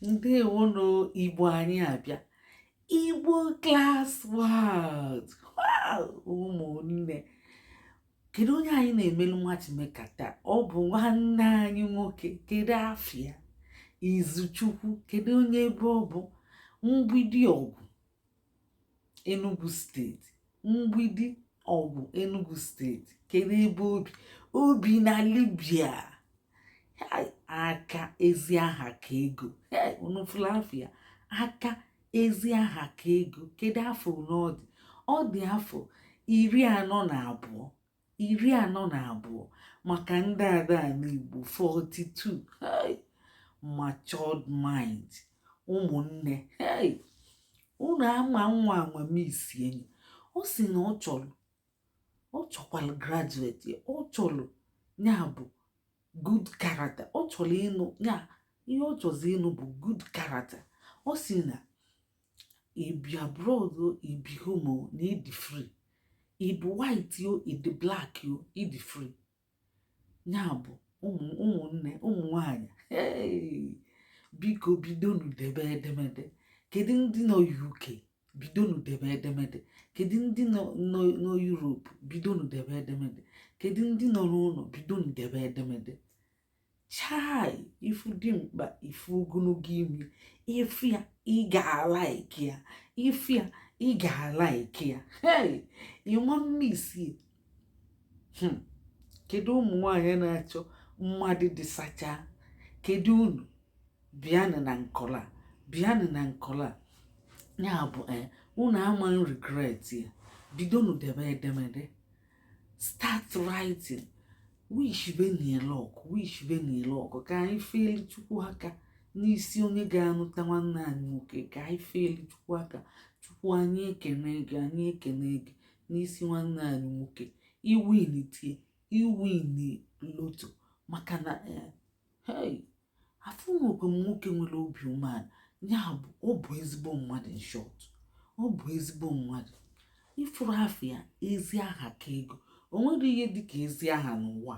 Ndewonu. Igbo anyị abịa, Igbo Class World. Wow! Ụmụnne, kedu onye anyị na-emelu matchmaker taa? Ọ bụ nwanne anyị nwoke. Kedu afa ya? Izuchukwu. Kedu onye ebe ọ bụ? Mgbidi Ọgwụ, Enugu Steeti. Mgbidi Ọgwụ, Enugu Steeti. Kedu ebe obi? Obi na Libya. Aka ezi aha ka ego. Unu fụlụ afa ya? Aka ezi aha ka ego. Kedu afọ ole ọ dị? Ọ dị afọ 42, 42, maka ndị ada ala Igbo, 42. Hey! Matured mind. Ụmụnne, hey! Unu ama nwa anwa miss enyi. Ọ sị na ọ chọrọ, ọ chọkwara graduate, ọ chọrọ ya bụ good character. Ọ chọrọ ịnụ ya, ihe ọ chọzi ịnụ bụ good character. Ọ sị na ibi abroad o, ibi home o, na ịdị free, ịdị white o, ịdị black o, ịdị free. Ya bụ ụmụnne, ụmụ nwanyị, hey! Biko bidonu debe edemede. Kedu ndị nọ UK? Bidonu debe edemede. Kedu ndị nọ Europe? Bidonu debe edemede. Kedu ndị nọ n'ụlọ? Bidonu debe edemede. Chai, ifu dị mkpa, ifu ogologo imi, ifu ya, ị ga-alike ya. Ifu ya, ị ga-alike ya. Hey, ịma mmisi. Kedu ụmụ nwanyị na-achọ mmadụ dị sacha? Kedu unu? Bịanụ na nkọla, bịanụ na nkọla. Ya bụ unu ama regret ya. Bidonu debe edemede, start writing. Wish benie luck, wish benie luck. Ka anyị feeli Chukwu aka n'isi onye ga-anụta nwanne anyị nwoke. Ka anyị feeli Chukwu aka. Chukwu, anyị ekene gị, anyị ekene gị n'isi nwanne anyị nwoke. Iwin tie, iwin lotto, maka na hey, afụnwekwe m nwoke nwere obi umeala. Ya bụ, ọ bụ ezigbo mmadụ. In short, ọ bụ ezigbo mmadụ. Ifuru afọ ya, ezi aha ka ego. O nwere ihe dịka ezi aha n'ụwa.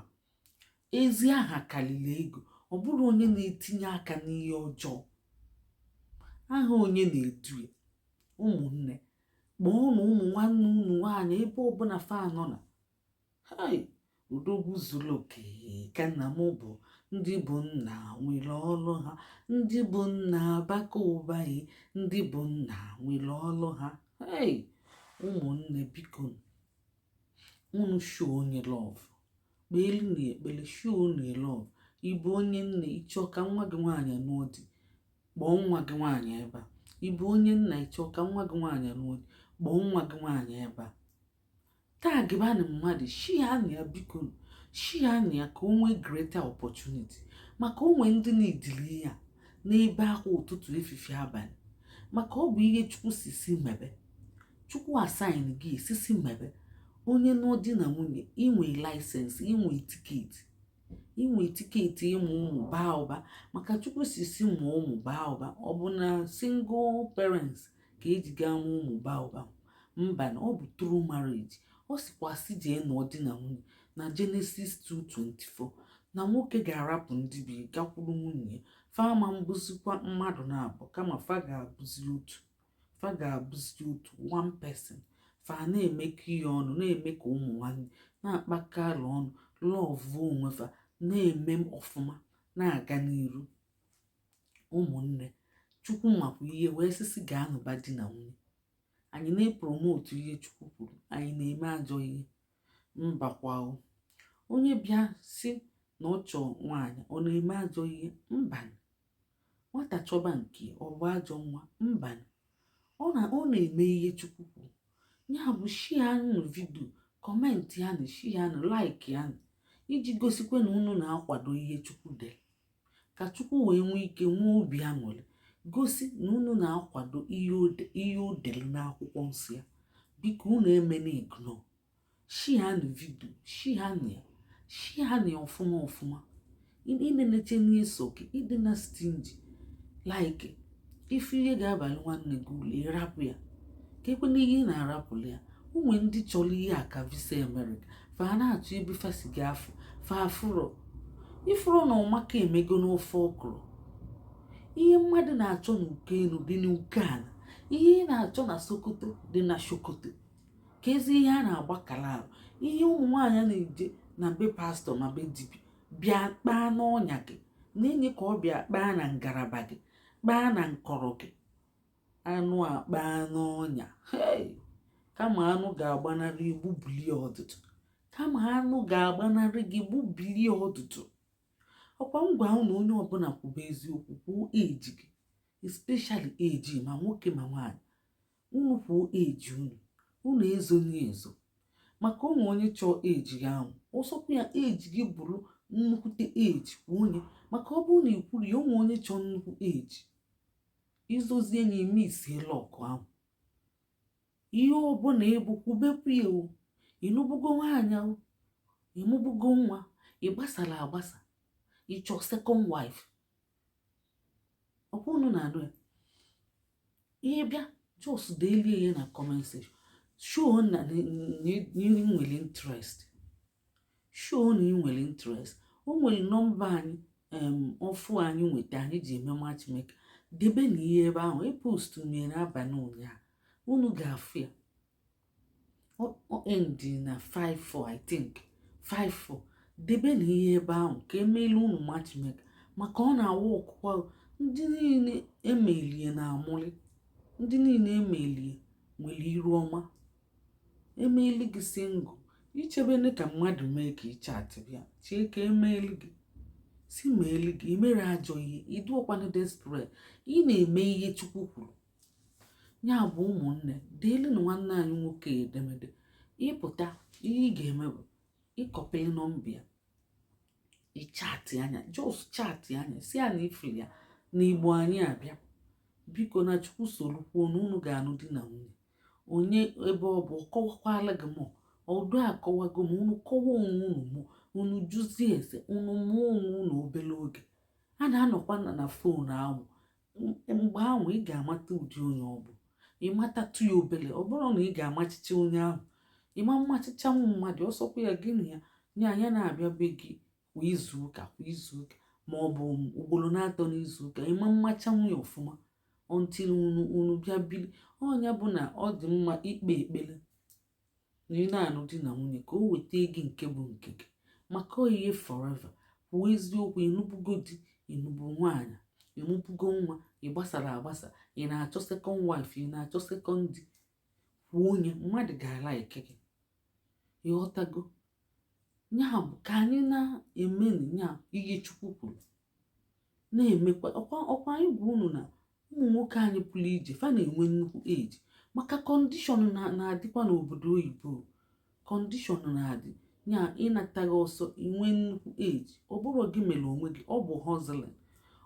Ezi aha karịrị ego. Ọ bụrụ onye na-etinye aka n'ihe ọjọọ, aha onye na-edu ya. Ụmụnne, kpọọ na ụmụ nwanne unu nwaanyị ebe ọbụla fa nọ na. Hey, odogwu zuru oke ka nna m bụ. Ndị bụ nna nwere ọlụ ha. Ndị bụ nna baka ụba yi. Ndị bụ nna nwere ọlụ ha. Hey, ụmụnne, biko unu show onye love, kpeelu na ekpere, show unu love. Ịbụ onye nne, ịchọ ka nwa gị nwaanyị nụọ di, kpọọ nwa gị nwaanyị ebe a. Ịbụ onye nna, ịchọ ka nwa gị nwaanyị nụọ di, kpọọ nwa gị nwaanyị ebe a. Tagbanụ mmadụ, share ya. Biko share ya ka o nwee greater opportunity, maka onwe ndị na-edili ya n'ebe akwa ụtụtụ, efifie, abalị, maka ọ bụ ihe Chukwu si mebe. Chukwu assign gị sisi mebe. Onye nụọ di na nwunye, inwe license, inwe ticket, inwe ticket ịmụ ụmụ baa ụba, maka Chukwu si mụọ ụmụ baa ụba. Ọ bụ na single parents ka eji gaa mụọ ụmụ baa ụba? Mba, na ọ bụ through marriage. Ọ sịkwa si jee nụọ di na nwunye na Genesis 2:24, na nwoke ga-arapụ ndị bi gakwuru nwunye ya, fama mbụzikwa mmadụ na-abụ, kama fa ga-abụzi otu, fa ga-abụzi otu, one person. Fa na-emekọ ihe ọnụ, na-eme ka ụmụ nwanne, na-akpakọ alụ ọnụ, love onwe fa, na-eme ọfụma, na-aga n'iru. Ụmụnne, Chukwu makwa ihe wee sisi ga-anụba di na nwunye. Anyị na-epromote ihe Chukwu kwuru, anyị na-eme ajọ ihe? Mbakwa o. Onye bịa si na ọ chọọ nwaanyị, ọ na-eme ajọ ihe? Mba. Nwata chọba nke ọ bụ ajọ nwa? Mba, ọ na-eme ihe Chukwu kwuru. Ya bụ, share video, comment yanụ, share, like yanụ, iji gosikwa na unu na-akwado ihe Chukwu dere, ka Chukwu wee nwee ike nwee obi aṅụrị, gosi na unu na-akwado ihe o dere n'akwụkwọ nsọ ya. Biko unu emena ignore. Share video, share ya, share ya ọfụma ọfụma. Ịneneche n'iso gị, ịdị na stingy, like ife ihe ga-abalị nwanne gị ụlọ, ịrapụ ya ka ekwena ihe ị na-arapụrụ ya. Ụmụ ndị chọrọ ihe a ka visa Amerịka, fa na-achọ ebe fa si ga-afụ fa afụrọ ifuru na ụmaka emego n'ofe ọkụrụ. Ihe mmadụ na-achọ n'uko elu dị n'uko ala. Ihe ị na-achọ na Sokoto dị na Sokoto. Ka ezi ihe a na-agbakala arụ, ihe ụmụ nwaanyị na-eje na be pastọ ma be dibịa bịa kpaa n'ọnya gị na-enye ka ọ bịa kpaa na ngalaba gị, kpaa na nkọrọ gị. Anụ a kpaa n'ọnya, hey! Kama anụ ga-agbanarị, gbubilie ọdụdụ. Kama anụ ga-agbanarị gị, gbubilie ọdụdụ. Ọkwa ngwa unu, onye ọbụla kwube eziokwu, kwuo age gị, especially age, ma nwoke ma nwaanyị. Unu kwuo age unu, unu ezonye ezo, maka ụmụ onye chọọ age gị ahụ. Ọsọkwa ya age gị bụrụ nnukwute age, kwuo onye, maka ọ bụrụ na ị kwuru ya, ụmụ onye chọọ nnukwu age, izozie ya, ime isi luck ahụ. Ihe ọbụla ịbụ, kwubekwu ya o. Ịnụbugo nwaanyị o, ịmụbugo nwa, ị gbasara agbasa, ịchọ second wife, ọkwa unu na-anụ ya. Ihe bịa, just deelie ya na comment section. Show na ị nwere interest, show na ị nwere interest. O nwere nọmba anyị ọfụ anyị nweta anyị ji eme matchmaker. Debe na ihe ebe ahụ e post mere n'abalị ụnyaahụ, unu ga-afụ ya. O end na 54, I think 54. Debe na ihe ebe ahụ ka emeela unu matchmaker, maka ọ na-awa ọkụkwa. Ndị niile emelie na-amụli, ndị niile emelie nwere iru ọma. Emeeli gị single, ichebene ka mmadụ mee ka ịchat bịa chee ka emeeli gị, si meeli gị. Imere ajọ ihe, ịdụọkwana desperate, ị na-eme ihe Chukwu kwuru. Ya bụ, ụmụnne, deelu nwanne anyị nwoke edemede. Ịpụta, ihe ị ga-eme bụ ịcopy nọmba ya, ịchat anya, just chat anya, si ya na ifili ya na Igbo anyị abịa. Biko, na Chukwu sorokwuo na unu ga-anụ di na nwunye. Onye ebe ọ bụ kọwakwala gị mụ ọdụ, akọwago m unu, kọwa onwe unu mụ, unu jụzie ese, unu mụọ onwe unu. Obere oge a na-anọkwa na phone ahụ, mgbe ahụ ị ga-amata ụdị onye ọ bụ. Ịmatatụ ya obere. Ọ bụrụ na ị ga-amachicha onye ahụ, ịma mmachichanwu mmadụ. Ọsọkwa ya gịnị ya nye anya na-abịa be gị kwa izu ụka, kwa izu ụka, ma ọ bụ ugboro na-atọ n'izu ụka, ịma mmachanwu ya ọfụma until unu bịa bili. Ọnya bụ na ọ dị mma ikpe ekpere na ị na-anụ di na nwunye ka o weta gị nke bụ nke gị, maka ihe forever. Kwuo eziokwu. Ịnụbugo di, ịnụbu nwaanyị, ịmụbugo nwa, ị gbasara agbasa, ị na-achọ second wife, ị na-achọ second di, kwuo onye mmadụ ga-alike gị. Ịghọtago? Ya bụ ka anyị na-emeni ya ihe Chukwu kwuru na-emekwa. Ọkwa anyị gwa unu na ụmụ nwoke anyị pụrụ ije, fa na-enwe nnukwu age, maka condition na-adịkwa n'obodo oyibo. Condition na-adị ya, ịnataghị ọsọ inwe nnukwu age. Ọ bụrụ gị mere onwe gị, ọ bụ hustling,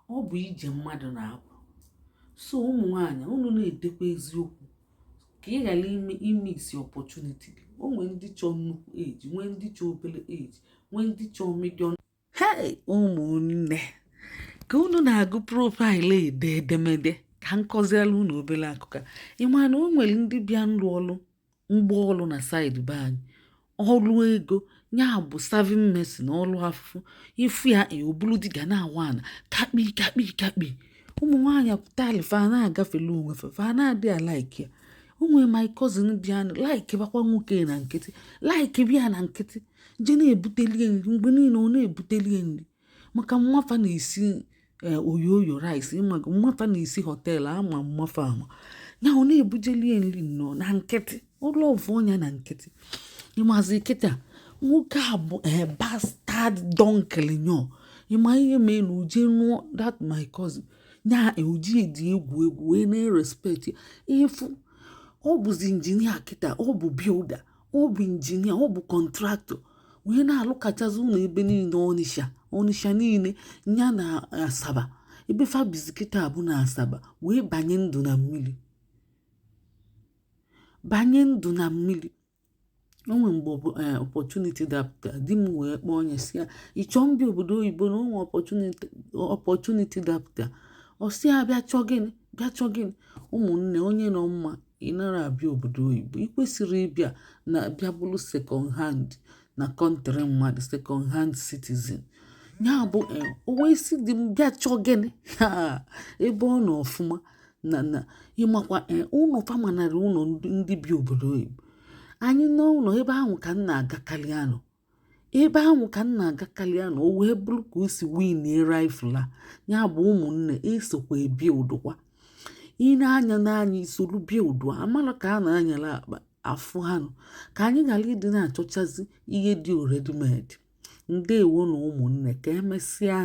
ọ bụ ije mmadụ na-apụ. So ụmụ nwanyị, unu na-edekwa eziokwu ka ị ghara ime isi opportunity gị. O nwee ndị chọọ nnukwu age, nwee ndị chọọ obere age, nwee ndị chọọ medium. Hey, ụmụnne, ka unu na-agụ profile, ede edemede, ka m kọziela unu obere akụkọ. Ị ma na o nwere ndị bịa nrụ ọrụ mgba ọrụ na side be anyị, ọrụ ego ya bụ serving mason, ọrụ afụfụ. Ifu ya obulu dịga na-awa ana kakpi kakpi kakpi. Ụmụ nwaanyị pụtali, fa na-agafele onwe fa, fa na-adị alike ya. O nwere my cousin bịa like bakwa nwoke na nkịtị, like bịa na nkịtị, je na-ebuteli nri mgbe niile. Ọ na-ebuteli nri maka mmafa na-esi oyoyo rice. Ịmago mmafa na-esi hotel, ama mmafa ama ya. Ọ na-ebujelie nri nnọọ na nkịtị, ụlọ ọvụ ọnya na nkịtị. Ịmazi kịta nwoke a bụ bastard donkelinyo. Ịma ihe mee na uje nụọ that my cousin nya, oji dị egwu egwu wee na-erespect ya. Ịfụ, ọ bụzi engineer kịta, ọ bụ builder, ọ bụ engineer, ọ bụ contractor, wee na-alụkachazi ụlọ ebe niile, Ọnịsha, Ọnịsha niile ya na Asaba. Ebe fabizi kịta bụ na Asaba, wee banye ndụ na mmiri, banye ndụ na mmiri. O nwere mgbe opportunity dapụta, di m wee kpọọ onye si ya, ị chọọ mbịa obodo oyibo, na onwe opportunity dapụta. Ọ sị ya, bịa chọọ gịnị, bịa chọọ gịnị? Ụmụnne, onye nọ mma, ị nara abịa obodo oyibo, ị kwesịrị ịbịa na bịa bụrụ second hand na country mmadụ, second hand citizen. Ya bụ o wee sị di m bịa chọọ gịnị? Ha, ebe ọ nọ ọfụma na ịmakwa ụlọ famanarị ụlọ ndị bi obodo oyibo. Anyị n'ụlọ ebe ahụ ka m na-agakarị anọ, ebe ahụ ka m na-agakarị anọ. O wee bụrụ ka o si winie rifle a. Ya bụ, ụmụnne, esokwa ebi ụdụkwa ị na-anya n'anya isolu bịa ụdụ amara ka a na-anyara akpa afụ ha nụ, ka anyị ghara ịdị na-achọchazi ihe dị ready made. Ndewo na ụmụnne, ka emesịa.